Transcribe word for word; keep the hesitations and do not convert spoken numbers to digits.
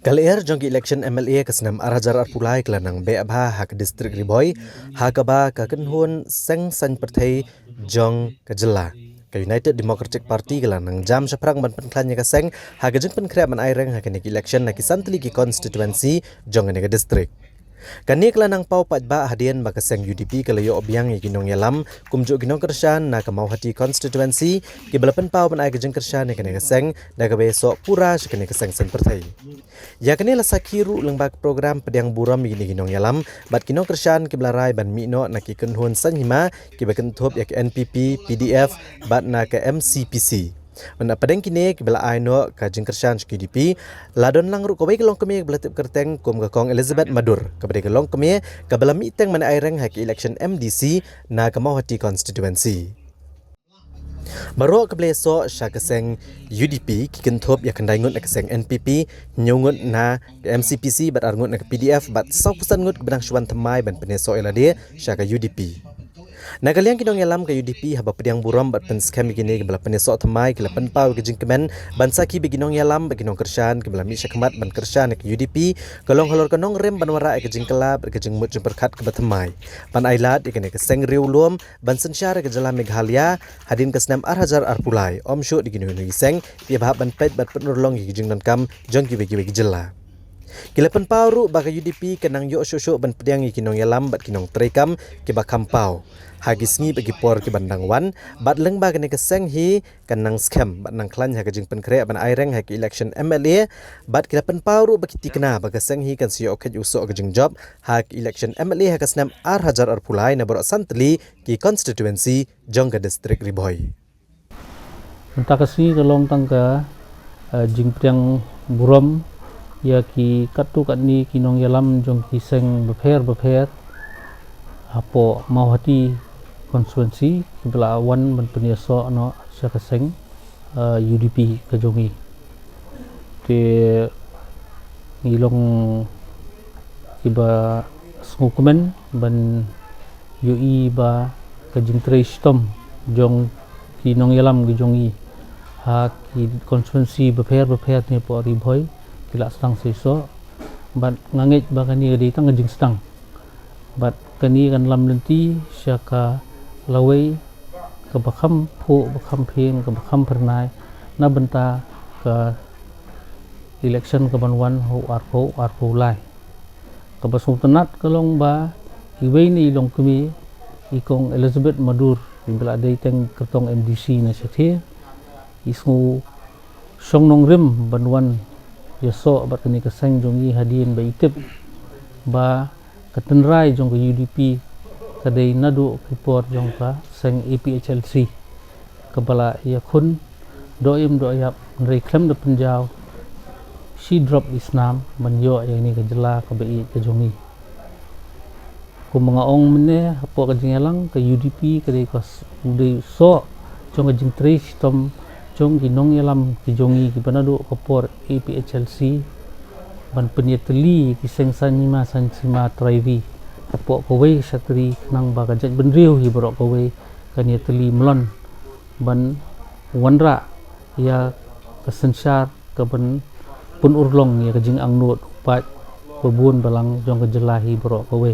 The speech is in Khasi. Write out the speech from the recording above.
Ka lyer jong ka election M L A ka snem ar hajar arphew lai ka la nang beh bha ha ka district Ri Bhoi, ha kaba ka kynhun seng saiñ pyrthei jong ka jylla, ka United Democratic Party, ka la nang jam shaphrang ban pynkhlaiñ ïa ka seng ha ka jingpynkhreh ban aireng ha kane ka election na ki san tylli ki constituency jong kane ka district. Kane ka la nang paw paidbah hadien ba ka seng U D P ka la ïoh biang ïa ki nongïalam kumjuh ki nongkyrshan na ka Mawhati constituency, kiba la pynpaw ban ai ka jingkyrshan ïa kane ka seng da kaba ïasoh pura sha kane ka seng saiñ pyrthei. Ïa kane la sakhi ruh lyngba ka program pdiang burom ïa kine ki nongïalam bad ki nongkyrshan kiba la rai ban mih noh na ki kynhun saiñ hima kiba kynthup ïa ka N P P, P D F bad na ka M C P C. Bad na pdeng kine kiba la ai noh ka jingkyrshan sha ka U D P, la don lang ruh kawei ka longkmie kaba la tip kyrteng kum ka Kong Elizabeth Madur, kaba dei ka longkmie kaba la mih teng ban aireng ha ka election M D C na ka Mawhati constituency. Baroh kiba la ïasoh sha ka seng U D P ki kynthup ïa khyndai ngut na ka seng N P P, hynñiew ngut na ka M C P C bad ar ngut na ka P D F bad sawphew san ngut kiba dang shu wan thymmai ban pynïasoh ïa lade sha ka U D P. Na ka liang ki nongïalam ka U D P haba pdiang burom bad pynskhem ïa kine kiba la pynïasoh thymmai ki la pynpaw ïa ka jingkmen ban sakhi ba ki nongïalam bad ki nongkyrshan kiba la mih shakhmat ban kyrshan ïa ka U D P ka long halor ka nongrim ban wanrah ïa ka jingkylla bad ka jingmut jingpyrkhat kaba thymmai, ban ailad ïa kane ka seng riewlum ban synshar ïa ka jylla Meghalaya hadien ka snem ar hajar arphew lai, ym shuh da kino kino ki seng, phi hap ban peit bad pynurlong ïa ki jingdonkam jong kiwei kiwei ki jylla. Ki la pynpaw ruh ba ka U D P ka nang ïoh shuh shuh ban pdiang ïa ki nongïalam bad ki nongtreikam kiba kham paw ha ki sngi bad ki por kiban dang wan, bad lyngba kane ka seng hi kan nang skhem bad nang khlaiñ ha ka jingpynkhreh ban aireng ha ka election M L A, bad ki la pynpaw ruh ba ki tikna ba ka seng hi kan sa ïoh kheit u soh ka jingjop ha ka election M L A ha ka snem ar hajar arphew lai na baroh san tylli ki constituency jong ka district Ri Bhoi. Mynta ka sngi ka long tang ka, eh, jingpdiang burom ïa ki katto katne ki nongïalam jong ki seng bapher bapher hapoh Mawhati constituency kiba la wan ban pynïasoh noh sha ka seng, eh, U D P ka jong ngi. Te ngi long kiba sngewkmen ban ïohi ba ka jingtrei shitom jong ki nongïalam ki jong ngi ha ki constituency bapher bapher ne hapoh Ri Bhoi ki la sdang shisha, bad nga ngeit ba kane ka dei tang ka jingsdang. Bad kane kan lam lynti sha ka lawei kaba kham phuh, ba kham phieng, kaba kham phyrnai na bynta ka election kaban wan ha u arphew arphew lai. Kaba sngewtynnat ka long ba iwei na i longkmie, i Kong Elizabeth Madur, iba la dei teng kyrtong M D C na shathie, i sngew shong nongrim ban wan ïasoh bad kane ka seng jong ngi hadien ba i tip ba ka tynrai jong ka U D P ka dei naduh ki por jong ka seng A P H L C, kaba la ïakhun doh im doh ïap, hynrei khlem da pynjaw shi drop isnam ban ïoh ïa kane ka jylla kaba ïeit ka jong ngi. Kumba nga ong mynne hapoh ka jingïalang, ka U D P ka dei ka s-, u dei u soh jong ka jingtrei shitom jong ki nongïalam ki jong ngi kiba naduh ka por A P H L C ban pynïatylli ki seng saiñ hima saiñ sima trai ri hapoh kawei ka shatri, khnang ba ka jaitbynriew hi baroh kawei kan ïatylli mlien ban wanrah ïa ka synshar kaban pynurlong ïa ka jingangnud u paid babun balang jong ka jylla hi baroh kawei.